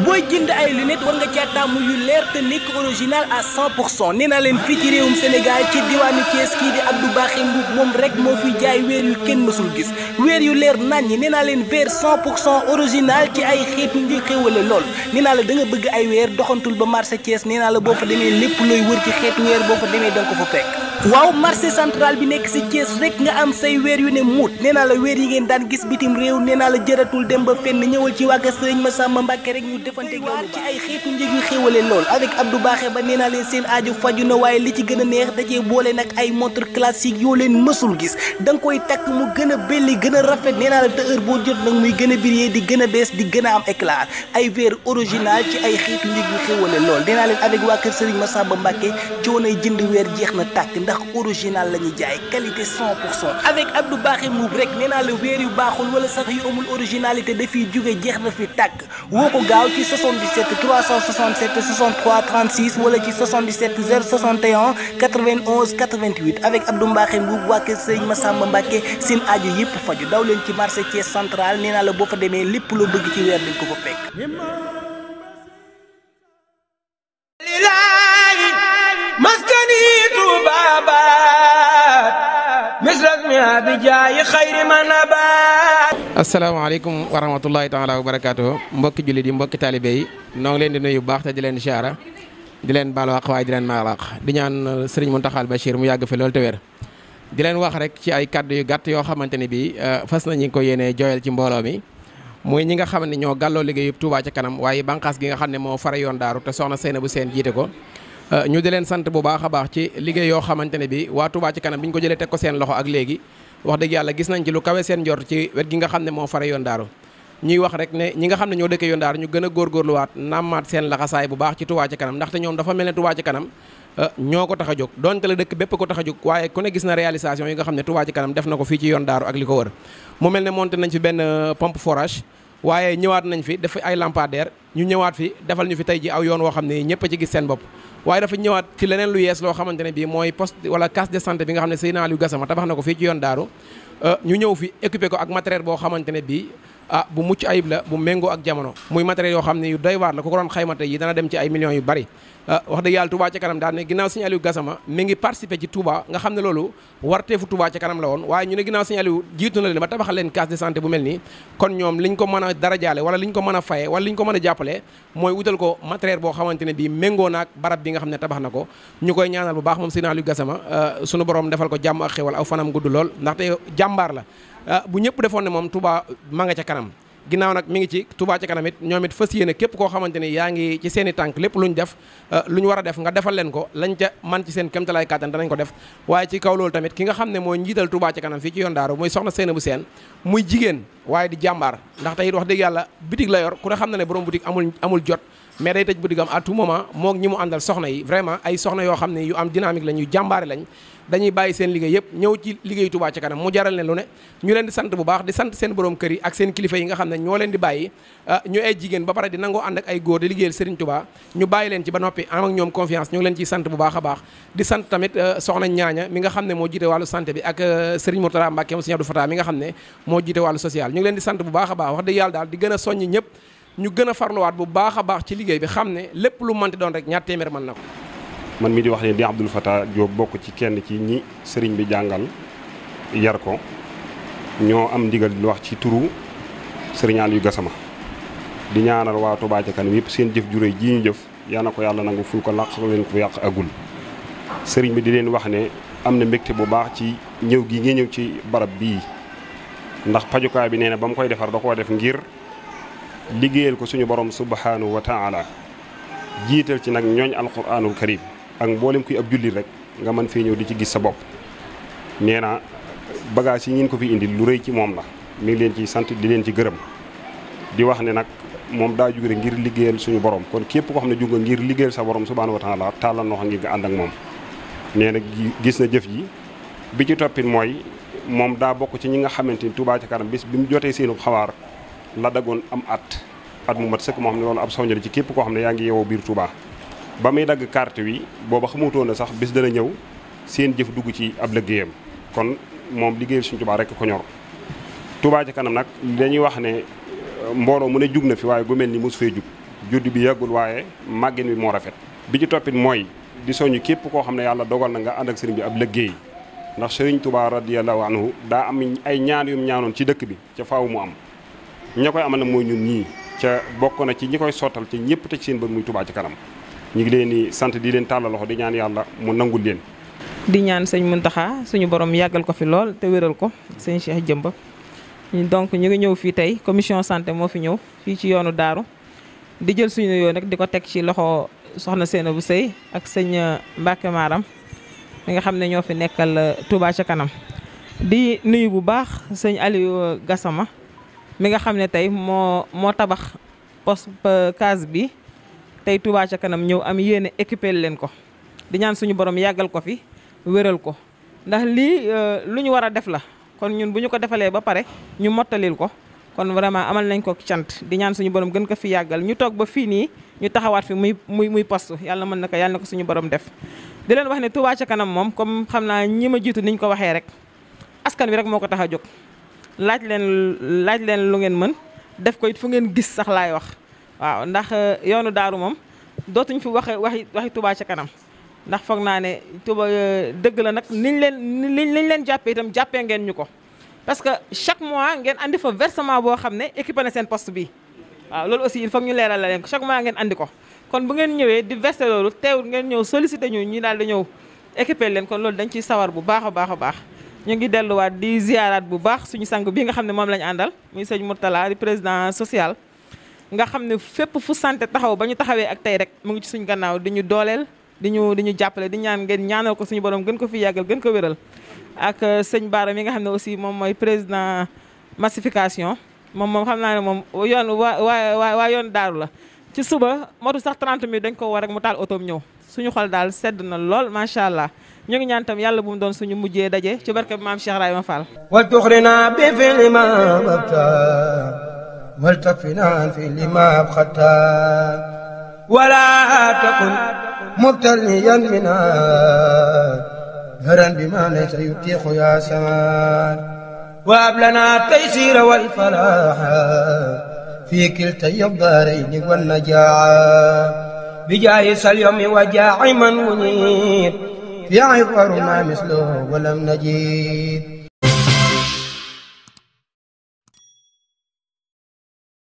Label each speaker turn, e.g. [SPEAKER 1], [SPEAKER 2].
[SPEAKER 1] booy jënd ay lunettes war nga caa tàmm yu leer te nekk original à 100% nee naa leen fii ci réewum Sénégal ci diwaanu Thiès kii di Abdou Bakhy Mboup moom rek moo fiy jaay weer yu kenn mësul gis weer yu leer nañ ñi nee naa leen weer 100% original ci ay xeetu ngi xéwale lool nee naa la da nga bëgg ay weer doxantul ba marché Thiès nee naa la boo fa demee lépp looy wër ci xeetu weer boo fa demee da nga ko fa fekk. waaw marché central bi nekk si Thiès rek nga am say weer yu ne muut nee naa la weer yi ngeen daan gis bitim réew nee naa la jëratul dem ba fenn ñëwal ci wàgga sëriñ Massamba Mbacke rek ñu defante waat ci ay xeetu njëg yu xéwale lool avec Abdou Bakhy ba nee naa leen seen aajo faju na waaye li ci gën a neex dajee boole nag ay montre classique yoo leen mësul gis da nga koy takk mu gën a belli gën a rafet nee naa la te heure boo jot nag muy gën a briller di gën a bees di gën a am éclat ay verre original ci ay xeetu njëg yu xéwale lool nee naa leen avec waa kër sëriñ Massamba Mbacke coonay jënd weer jeex na tàkk ndax original la ñuy jaay qualité 100% avec Abdou Bakhy Mboup rek nee naa la weer yu baaxul wala sax yu amul originalité dafiy jóge jeex na fi tàkk woo ko gaaw ci 77 367 63 36 wala ci 77 061 91 88 avec Abdou Bakhy Mboup waa kër Sëriñ Massamba Mbacke seen aajo yëpp faju daw leen ci marché Thiès central nee naa la boo fa demee lépp loo bëgg ci weer dañ ko fa fekk.
[SPEAKER 2] asalaamaaleykum wa rahmatullahi taala wa barakaatuhu mbokki jullit yi mbokki taalibe yi noo ngi leen di nuyu bu baax te di leen siyaara di leen baal wax waaye di leen maal wax di ñaan sëriñ Mountakha Bachir mu yàgg fi loolu te wér di leen wax rek ci ay kàddu yu gàtt yoo xamante ni bii fas nañu ko yéenee jooyal ci mbooloo mi muy ñi nga xam ne ñoo gàlloo liggéeyu Touba ca kanam waaye bànqaas gi nga xam ne moo fara yoon daaru te soxna Seynabou Sène jiite ko ñu di leen sant bu baax a baax ci liggéey yoo xamante ne bi waa Touba ci kanam bi ñu ko jëlee teg ko seen loxo ak léegi wax dëgg yàlla gis nañ ci lu kawe seen njort ci wet gi nga xam ne moo fare yoon daaru ñuy wax rek ne ñi nga xam ne ñoo dëkkee yoon daaru ñu gën a góorgóorluwaat nammaat seen laxasaay bu baax ci Touba ci kanam ndaxte ñoom dafa mel ne Touba ci kanam ñoo ko tax a jóg donte la dëkk bépp ko tax a jóg waaye ku ne gis na réalisation yi nga xam ne Touba ci kanam def na ko fii ci yoon daaru ak li ko wër mu mel ne monté nañ fi benn pompe forage waaye ñëwaat nañ fi def ay lampadaire ñu ñëwaat fi defal ñu fi tey ji aw yoon woo xam ne ñëpp a ci gis seen bopp waaye dafa ñëwaat ci leneen lu yees loo xamante ne bii mooy poste wala case de santé bi nga xam ne Seydina Aliou Gassama tabax na ko fii ci yoon daaru ñu ñëw fi équipé ko ak matériel boo xamante ne bii bu mucc ayib la bu méngoo ak jamono muy matériel yoo xam ne yu doy waar la ku ko doon xayma tey yi dana dem ci ay millions yu bari wax dëgg yàlla Touba ca kanam daal ne ginnaaw Serigne Aliou Gassama mi ngi participé ci Touba nga xam ne loolu warteefu Touba ca kanam la woon waaye ñu ne ginnaaw Serigne Aliou jiitu na leen ba tabaxal leen case de santé bu mel nii kon ñoom liñ ko mën a darajaale wala liñ ko mën a faye wala liñ ko mën a jàppale mooy wutal ko matériel boo xamante ne bii méngoo naak barab bi nga xam ne tabax na ko ñu koy ñaanal bu baax moom Serigne Aliou Gassama sunu borom defal ko jàmm ak xéwal aw fanam gudd lool ndaxte jàmbaar la bu ñëpp defoon ne moom Touba ma nga ca kanam ginnaaw nag mi ngi ci Touba ca kanam it ñoom it fas yéene képp koo xamante ni yaa ngi ci seen i tànk lépp lu ñu def lu ñu war a def nga defal leen ko lañ ca man ci seen kéemtalaay kàttan danañ ko def waaye ci kaw loolu tamit ki nga xam ne mooy njiital Touba ca kanam fii ci yoon daaru muy soxna Seynabou Sène muy jigéen waaye di jàmbaar ndax tey it wax dëgg yàlla boutique la yor ku ne xam na ne borom boutique amul jot mais day tëj boutique am à tout moment moog ñi mu àndal soxna yi vraiment ay soxna yoo xam ne yu am dynamique lañ yu jàmbaare lañ dañuy bàyyi seen liggéey yëpp ñëw ci liggéeyu Touba ca kanam mu jaral ne lu ne ñu leen di sant bu baax di sant seen borom kër yi ak seen kilifa yi nga xam ne ñoo leen di bàyyi ñu ay jigéen ba pare di nangoo ànd ak ay góor di liggéeyal Serigne Touba ñu bàyyi leen ci ba noppi am ak ñoom confiance ñu ngi leen ciy sant bu baax a baax di sant tamit soxna ñaaña mi nga xam ne moo jiite wàllu santé bi ak Serigne Mourtada Mbacke mu Serigne Abdou Fatah mi nga xam ne moo jiite wàllu social ñu ngi leen di sant bu baax a baax wax dëgg yàlla daal di gën a soññi ñëpp ñu gën a farluwaat bu baax a baax ci liggéey bi xam ne lépp lu mënti doon rek ñaar téeméer mën na ko
[SPEAKER 3] man mi di wax ne di Abdoul Fatah Diop bokk ci kenn ci ñi sëriñ bi jàngal yar ko ñoo am ndigal di wax ci turu sëriñ Aliou Gassama di ñaanal waa Touba ca kanam yëpp seen jëf ju réy ji ñu jëf yaa na ko yàlla nangu ful ko làq leen ko yàq agul sëriñ bi di leen wax ne am na mbégte bu baax ci ñëw gi nga ñëw ci barab bii ndax pajukaay bi nee na ba mu koy defar da koo def ngir liggéeyal ko suñu borom subhanahu wa taala jiital ci nag ñooñ alquranul karim ak mboolem kuy ab jullit rek nga mën fee ñëw di ci gis sa bopp nee na bagage yi ngeen ko fi indi lu rëy ci moom la mi ngi leen ciy sant di leen ci gërëm di wax ne nag moom daa jóge ngir liggéeyal suñu borom kon képp koo xam ne jóg ngir liggéeyal sa borom subhanahu wa taala tàllal noo xam ngir nga ànd ak moom nee na gis na jëf ji bi ci toppit mooy moom daa bokk ci ñi nga xamante ni Touba ca kanam bis bi mu jotee seenu xawaar la dagoon am at mu mat sëkk moo xam ne loolu ab soññal ci képp koo xam ne yaa ngi yeewoo biir Touba ba muy dagg carte wi booba xamutoon na sax bis dana ñëw seen jëf dugg ci ab liggéeyam kon moom liggéeyal suñu Touba rek ko ñor Touba ca kanam nag dañuy wax ne mbooloo mu ne jug na fi waaye gu mel ni mosu fee jug judd bi yàggul waaye màggin bi moo rafet. bi ci toppit mooy di soñu képp koo xam ne yàlla dogal na nga ànd ak sëriñ bi ab liggéey ndax sëriñ Touba radiyallahu anhu daa am ay ñaan yum ñaanoon ci dëkk bi ca faaw mu am ña koy amal nag mooy ñun ñii ca bokk na ci ñi koy sottal ci ñëpp teg seen bët muy Touba ca kanam ñu ngi leen di sant di leen tàllal loxo di ñaan yàlla mu nangul leen.
[SPEAKER 4] di ñaan sëñ Muntaxa suñu borom yàggal ko fi lool te wéral ko sëñ Cheikh Jëmba donc ñu ngi ñëw fii tey commission santé moo fi ñëw fii ci yoonu daaru di jël suñu nuyoo nag di ko teg ci loxo soxna Seynabou Sey ak sëñ Mbacke Maram mi nga xam ne ñoo fi nekkal Touba ca kanam di nuyu bu baax sëñ Aliou Gassama mi nga xam ne tey moo tabax poste case bi tey Touba ca kanam ñëw am yéene équipé leen ko di ñaan suñu borom yàggal ko fi wéral ko ndax lii lu ñu war a def la kon ñun bu ñu ko defalee ba pare ñu mottalil ko kon vraiment amal nañ ko cant di ñaan suñu borom gën ko fi yàggal ñu toog ba fii nii ñu taxawaat fi muy poste yàlla mën na ko yàlla na ko suñu borom def. di leen wax ne Touba ca kanam moom comme xam naa ñi ma jiitu niñ ko waxee rek askan wi rek moo ko tax a jóg laaj leen lu ngeen mën def ko it fu ngeen gis sax laay wax waaw ndax yoonu daaru moom dootuñ fi waxi Touba ca kanam. ndax foog naa ne Touba dëgg la nag niñ leen jàppee itam jàppee ngeen ñu ko parce que chaque mois ngeen andi fa versement boo xam ne équipé na seen poste bi waaw loolu aussi il faut ñu leeral la leen ko chaque mois ngeen andi ko kon bu ngeen ñëwee di verser loolu teewul ngeen ñëw sollicité ñu daal di ñëw équipé leen kon loolu dañ ciy sawar bu baax a baax a baax ñu ngi delluwaat di ziaraat bu baax suñu sang bi nga xam ne moom lañu àndal muy sëñ Mourtala di président social nga xam ne fépp fu santé taxaw ba ñu taxawee ak tey rek mu ngi ci suñu gannaaw di ñu dooleel di ñu jàppale di ñaan ngeen ñaanal ko suñu borom gën ko fi yàggal gën ko wéral ak sëñ Bara mi nga xam ne aussi moom mooy président massification moom xam naa ne moom yoon waa yoon daaru la ci suba motu sax 30 minutes dañ ko war rek mu taal otoom ñëw suñu xol daal sedd na lool macha allah ñu ngi ñaan tam yàlla bu mu doon suñu mujjee daje ci barke maam Cheikh Ibrahima Fall
[SPEAKER 5] wa tuxrina bi fi lima babta wal takfina fi lima abxata wala takun مبتليا منا هرا بما ليس يتيح يا سمان وهب لنا التيسير والفلاح في كلتي الدارين والنجاعة بجاه اليوم وجاع من منير في عبرنا مثله ولم نجيد